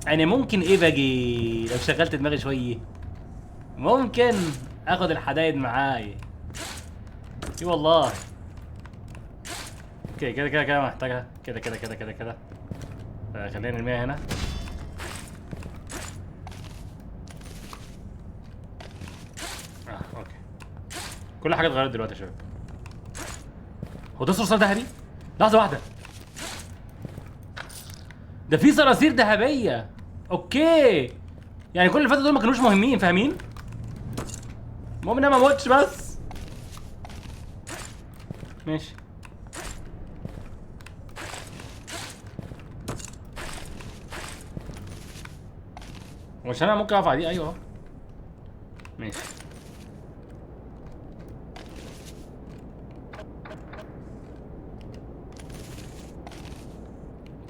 انا ممكن ايه باجي لو شغلت دماغي شوية ممكن اخد الحدايد معايا. اي والله. okay كده كده كده محتاجها كده كده كده كده كده. خلينا نرميها هنا. okay كل حاجة اتغيرت دلوقتي يا شباب. هو ده صرصار ذهبي؟ لحظة واحدة، ده في صراصير ذهبية. okay يعني كل اللي فاتوا دول ما كانوش مهمين، فاهمين؟ المهم ان انا ما اموتش بس. ماشي. مش انا ممكن اقف على دي؟ ايوه ماشي.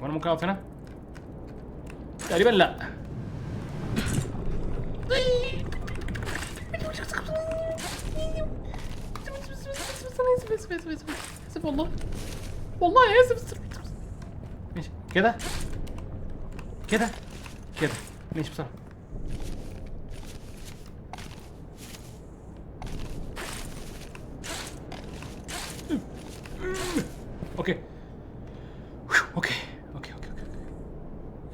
وانا ممكن اقف هنا؟ تقريبا لا. اسف والله، والله اسف. ماشي كده كده كده. ماشي بسرعة. okay okay okay okay okay.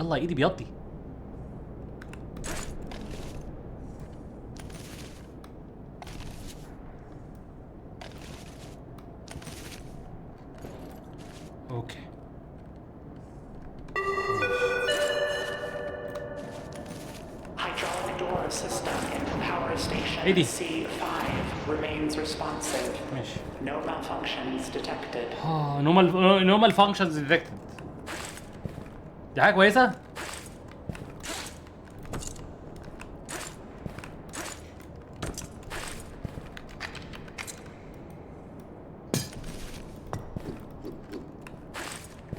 يلا ايدي بيضي. okay. Hydraulic door system in power station ايدي. C5 remains responsive. ماشي. No malfunctions detected. No malfunctions detected. دي حاجة كويسة؟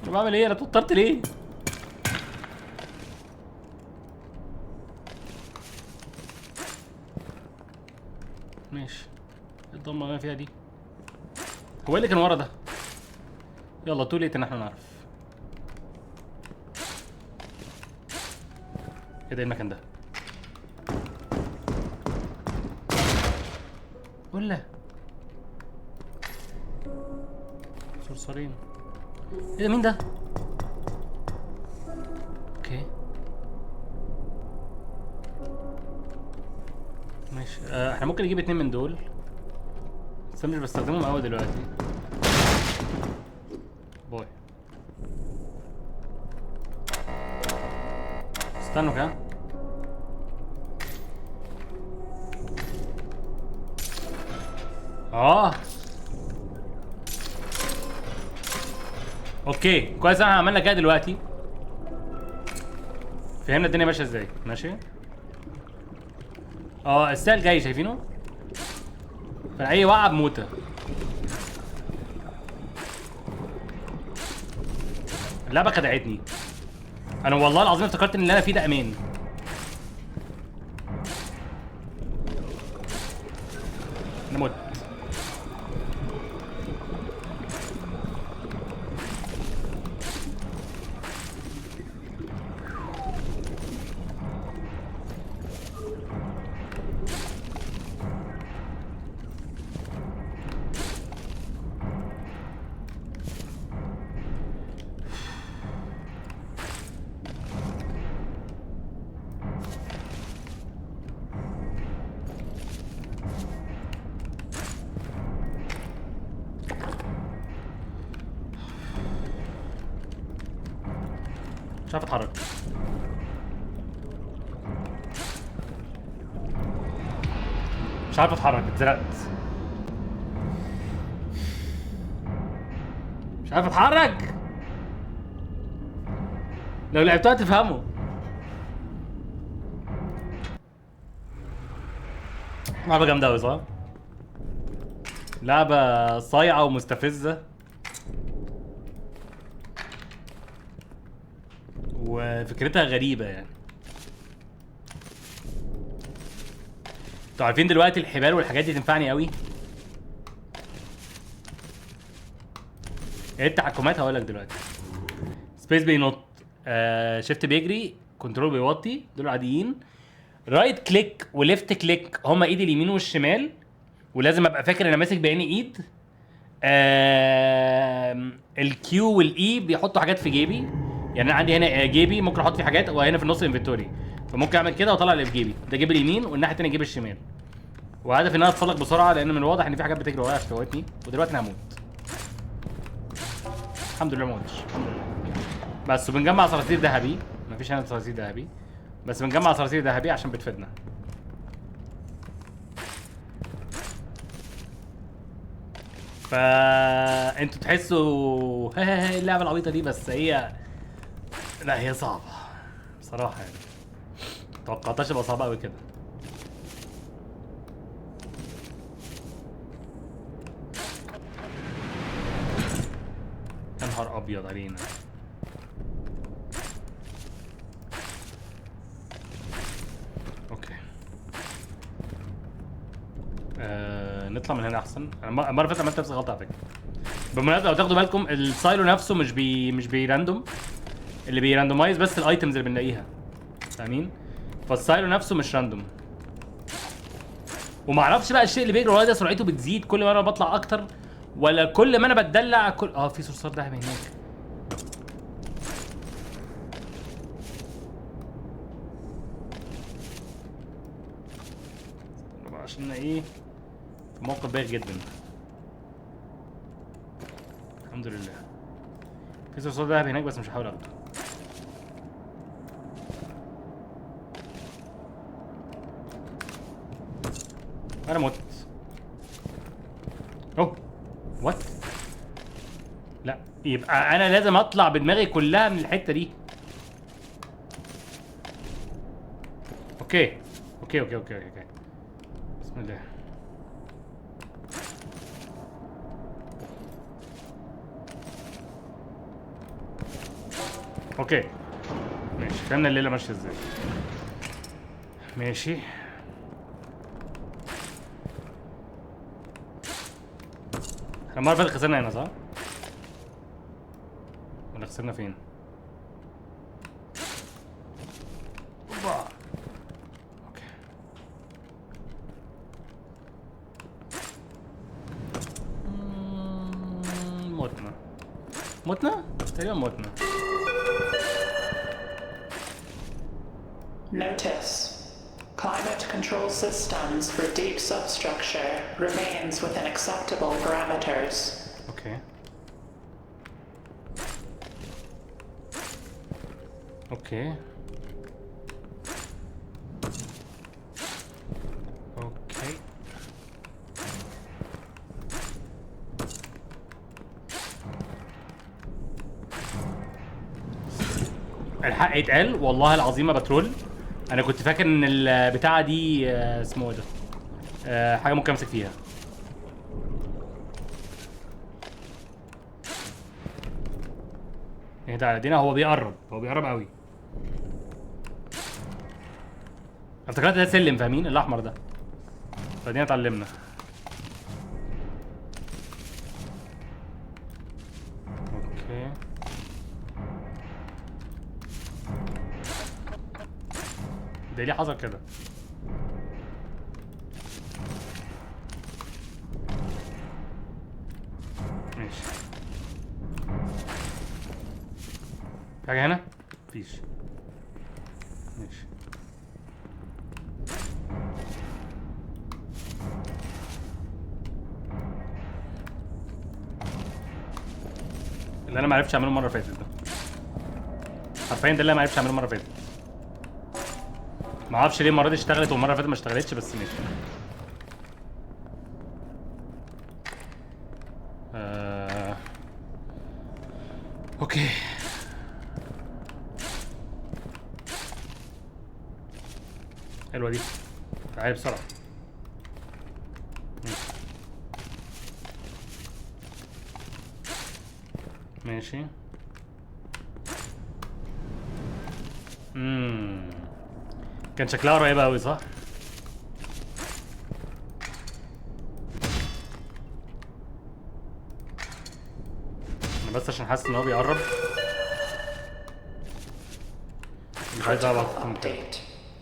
انا بعمل ايه؟ انا اتوترت ليه؟ ماشي. ايه الضلمة اللي انا فيها دي؟ هو ايه اللي كان ورا ده؟ يلا too late ان احنا نعرف. ايه ده؟ المكان ده؟ ولا صرصرين. ايه ده؟ مين ده؟ okay. ماشي. احنا ممكن نجيب 2 من دول، بس انا مش بستخدمهم قوي دلوقتي. باي. استنوا كده. okay كويس، احنا عملنا كده دلوقتي، فهمنا الدنيا ماشية ازاي. ماشي. السائل جاي، شايفينه؟ فاي وقعه بموته. اللعبة خدعتني انا والله العظيم، افتكرت ان اللي انا فيه ده امان. انا مت. مش عارف اتحرك. مش عارف اتحرك، اتزنقت. مش عارف اتحرك. لو لعبتوها تفهموا. لعبة جامدة أوي صح؟ لعبة صايعة ومستفزة وفكرتها غريبة يعني. انتوا عارفين دلوقتي الحبال والحاجات دي تنفعني قوي. ايه التحكمات؟ هقول لك دلوقتي. space بينط، shift بيجري، control بيوطي، دول عاديين. right click و left click هما ايدي اليمين والشمال، ولازم ابقى فاكر انا ماسك بعيني ايد. ال Q وال E بيحطوا حاجات في جيبي، يعني انا عندي هنا جيبي ممكن احط فيه حاجات، وهنا في النص inventory، فممكن اعمل كده واطلع اللي في جيبي. ده جيب اليمين والناحية الثانية جيب الشمال. وهدفي ان انا اتسلق بسرعة، لان من الواضح ان في حاجات بتجري ورايا هتفوتني، ودلوقتي انا هموت. الحمد لله ما متش، الحمد لله. بس وبنجمع صراصير ذهبي، مفيش هنا صراصير ذهبي، بس بنجمع صراصير ذهبي عشان بتفيدنا. فا انتوا تحسوا اللعبة العبيطه دي، بس هي لا، هي صعبة بصراحة يعني. متوقعتهاش تبقى صعبة قوي كده. يا نهار ابيض علينا. okay نطلع من هنا احسن. انا المرة اللي فاتت عملت نفس الغلطة على فكرة. بالمناسبة لو تاخدوا بالكم ال silo نفسه مش بي random، اللي بي randomize بس ال items اللي بنلاقيها، فاهمين؟ فال silo نفسه مش random. ومعرفش بقى الشيء اللي بيجري ورايا ده سرعته بتزيد كل ما انا بطلع اكتر، ولا كل ما انا بتدلع كل في صرصار دهب هناك. عشان ايه؟ في موقف بايخ جدا. الحمد لله في صرصار دهب هناك، بس مش هحاول اخده. انا مت. اوه وات؟ لا يبقى انا لازم اطلع بدماغي كلها من الحتة دي. okay okay okay okay okay، بسم الله. okay ماشي، فهمنا الليلة ماشية ازاي. ماشي احنا المرة اللي فاتت خسرنا هنا صح؟ ولا خسرنا فين؟ اوبا okay. متنا متنا؟ تقريبا متنا. Notice. Climate control systems for deep substructure remains within acceptable parameters. Okay. Okay. Okay. الحق يتقال والله العظيم ما بترول. انا كنت فاكر ان البتاعه دي اسمه ايه ده، حاجة ممكن امسك فيها. اهدى على دينا، هو بيقرب، هو بيقرب قوي. افتكرت ده سلم، فاهمين؟ الاحمر ده. فدينا اتعلمنا. Okay ده ليه حصل كده؟ ماشي. في حاجة هنا؟ مفيش. ماشي. اللي انا معرفتش اعمله المرة اللي فاتت ده. حرفيا ده اللي انا معرفتش اعمله المرة اللي فاتت. ما اعرفش ليه المرة دي اشتغلت والمرة اللي فاتت ما اشتغلتش، بس ماشي. Okay. حلوة دي. تعالي بسرعة. ماشي. كان شكلها قريبة أوي صح؟ أنا بس عشان حاسس إن هو بيقرب. مش عايز ألعب أكتر من كده.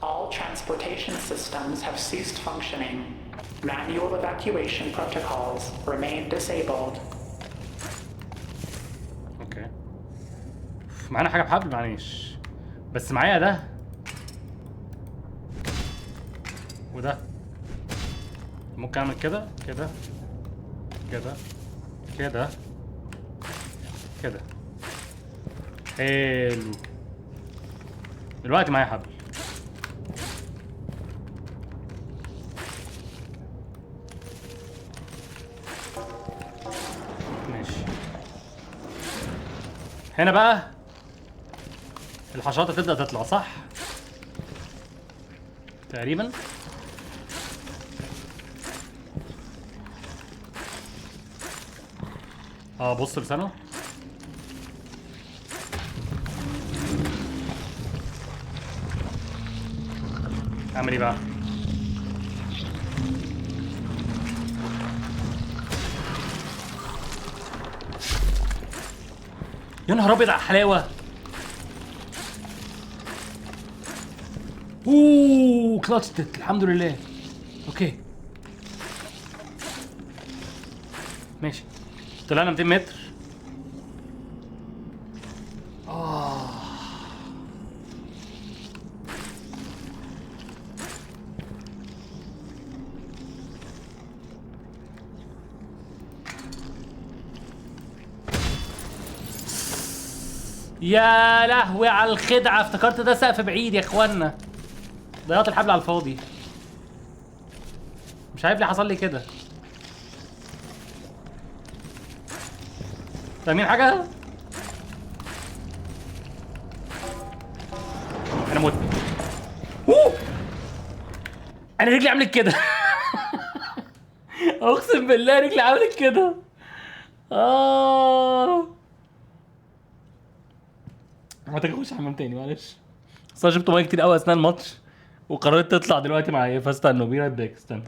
All transportation systems have ceased functioning. Manual evacuation protocols remain disabled. Okay. معانا حاجة بحبل؟ معنيش. بس معايا ده وده. ممكن اعمل كده كده كده كده كده. حلو. دلوقتي معايا حبل. ماشي. هنا بقى الحشرات هتبدأ تطلع صح؟ تقريبا. بص لسانه. اعمل ايه بقى؟ يا نهار ابيض على الحلاوة. اوه clutched، الحمد لله. Okay ماشي. طلعنا 200 متر. يا لهوي على الخدعة، افتكرت ده سقف بعيد يا اخوانا. ضيعت الحبل على الفاضي. مش عارف ليه حصل لي كده. فاهمين حاجة؟ أنا مت. أوه! أنا رجلي عملت كده. أقسم بالله رجلي عملت كده. محتاج أخش حمام تاني معلش. أصل أنا شربت مية كتير أوي أثناء الماتش وقررت تطلع دلوقتي معايا، فاستنوا be right back. استنى.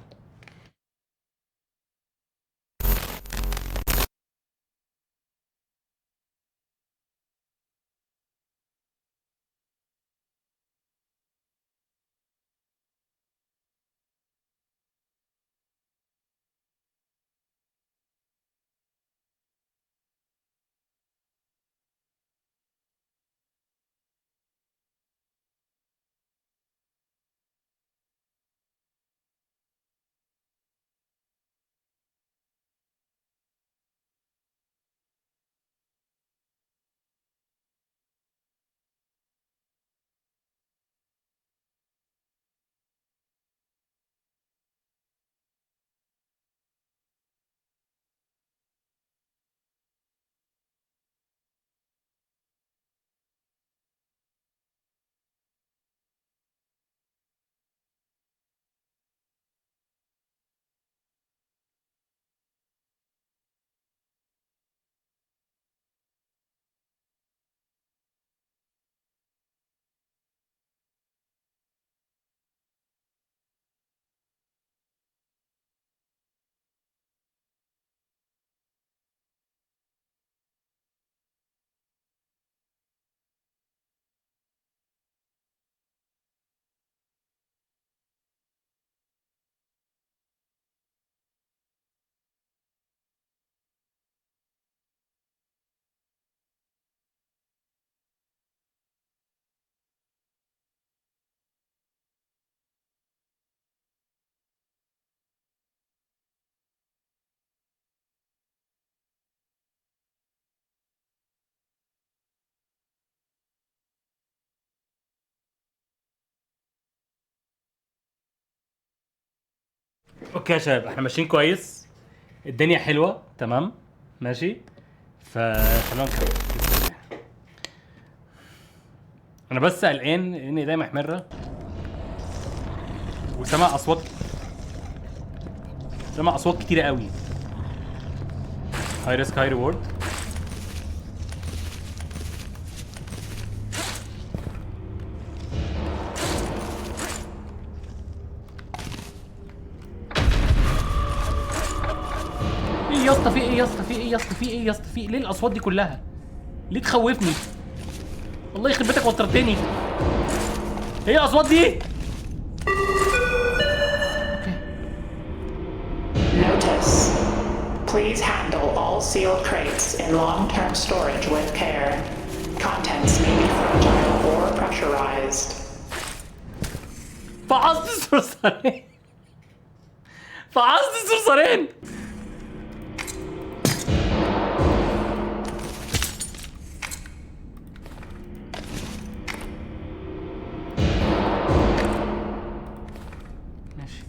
okay يا شباب، احنا ماشيين كويس، الدنيا حلوة تمام، ماشي. فخلونا نكمل. انا بس قلقان ان ايديا محمرة وسامع اصوات، سامع اصوات كتيرة قوي. high risk high reward. ايه يا اسطى؟ في ايه يا اسطى؟ في ايه يا اسطى؟ في ايه يا اسطى؟ في إيه؟ ليه الاصوات دي كلها؟ ليه تخوفني؟ الله يخرب بيتك وترتني. ايه الاصوات دي؟ okay. Notice. Please handle all sealed crates in long-term storage with care. Contents may be fragile or pressurized. فعصت الصرصارين، فعصت الصرصارين. ماشي.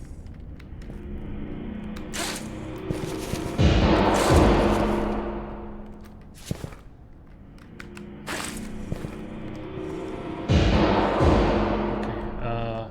okay. آه.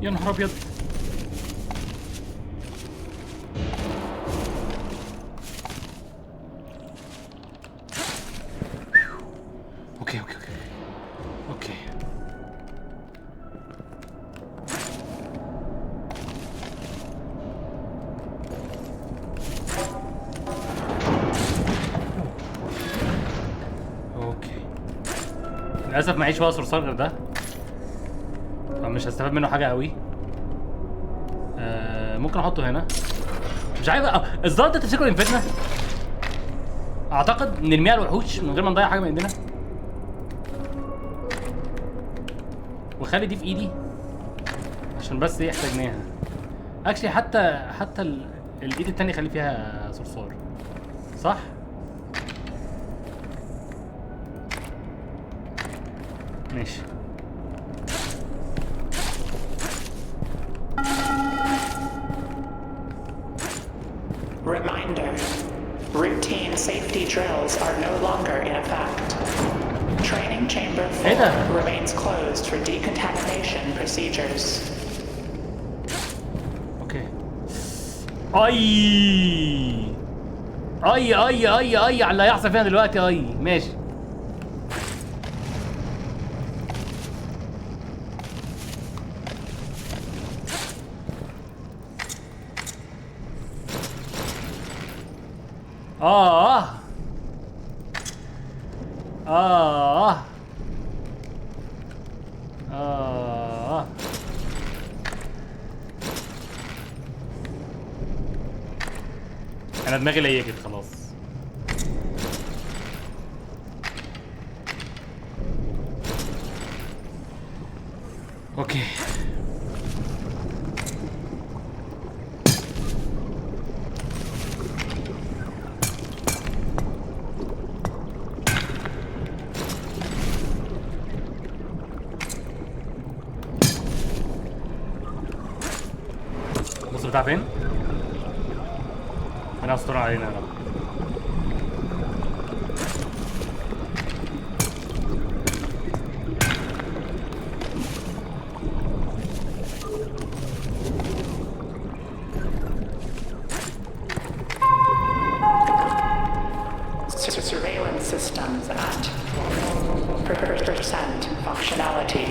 يا نهار ابيض. okay okay okay okay. okay. للاسف معيش ولا صرصار غير ده، فمش هستفاد منه حاجة قوي. ممكن احطه هنا، مش عارف. الزرار ده تفتكروا ينفذنا؟ اعتقد نرميها الوحوش من غير ما نضيع حاجة من ايدينا. وخلي دي في ايدي عشان بس ايه احتاجناها. actually حتى الايد التانية خلي فيها صرصار، صح؟ ماشي. Reminder, routine safety drills are no longer in effect. Training chamber 4 ايه ده؟ remains closed for decontamination procedures. okay. اي اي اي اي اي على اللي هيحصل فينا دلوقتي. اي ماشي. آه آه آه. أنا دماغي ليجت خلاص. okay. بص بتاع فين؟ ربنا يستر علينا يا رب. Surveillance systems at 4% functionality.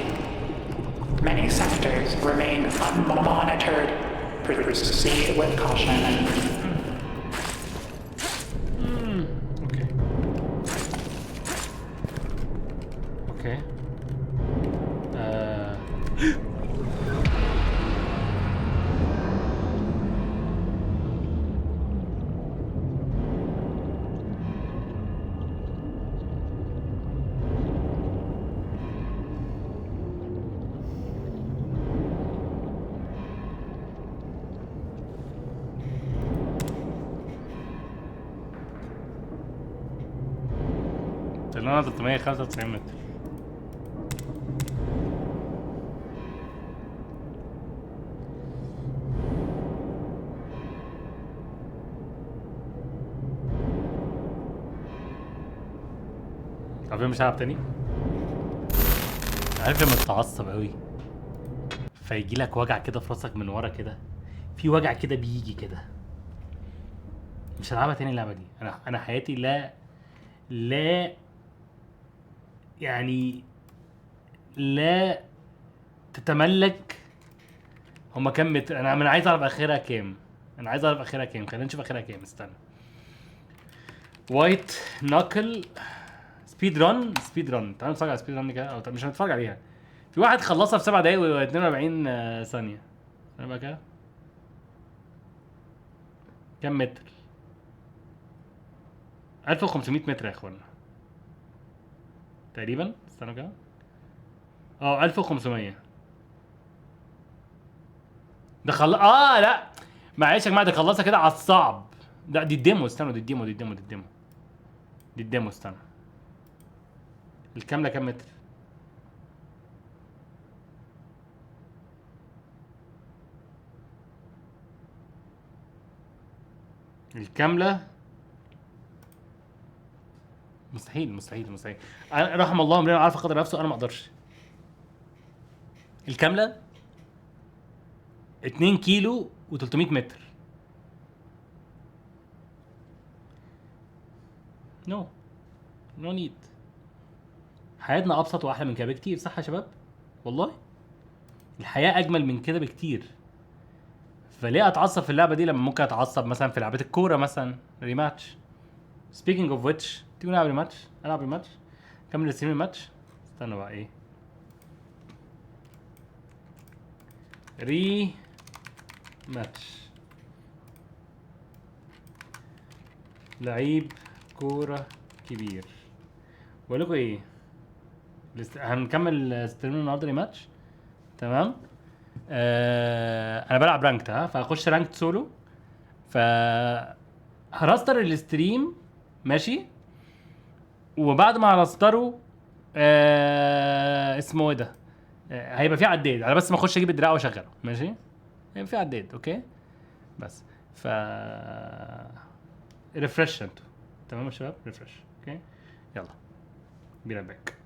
Many sectors remain unmonitored. Proceed with caution. Okay. Okay. طلعنا 395 متر. عارفين مش هلعب تاني. عارف لما تتعصب قوي فيجي لك وجع كده في راسك من ورا كده، في وجع كده بيجي كده. مش هلعبها تاني اللعبة دي. انا حياتي لا لا يعني لا تتملك. هما كام متر؟ انا عايز اعرف اخرها كام. انا عايز اعرف اخرها كام. خلينا نشوف اخرها كام. استنى. White Knuckle speed run. speed run. تعالوا نتفرج على speed run كده، او مش هنتفرج عليها. في واحد خلصها في 7 دقايق و42 ثانية. استنى بقى كده. كام متر؟ 1500 متر يا اخوانا تقريبا. استنوا كده. 1500. ده خل لا معلش يا جماعة، ده خلصها كده على الصعب. لا دي ال demo. استنوا دي ال demo، دي ال demo، دي ال demo، دي ال demo. استنى الكاملة كام متر؟ الكاملة مستحيل مستحيل مستحيل. رحم الله امرئ عارف قدر نفسه. انا ما اقدرش. الكاملة 2 كيلو و300 متر. no no need. حياتنا ابسط واحلى من كده بكتير، صح يا شباب؟ والله الحياة اجمل من كده بكتير. فليه اتعصب في اللعبة دي لما ممكن اتعصب مثلا في لعبه الكورة مثلا؟ rematch. speaking of which، تيجي نلعب rematch؟ العب rematch، كمل ال stream rematch. استنى بقى ايه rematch. لعيب كورة كبير. بقول لكم ايه، هنكمل stream النهارده rematch. تمام. انا بلعب ranked، ها، فهخش ranked solo، ف هرستر ال stream ماشي، وبعد ما هرستره اسمه ايه ده، هيبقى في عداد. انا بس ما اخش اجيب الدراع واشغله ماشي، هيبقى في عداد. okay بس ف refresh انتوا. تمام يا شباب، refresh. okay يلا be right back.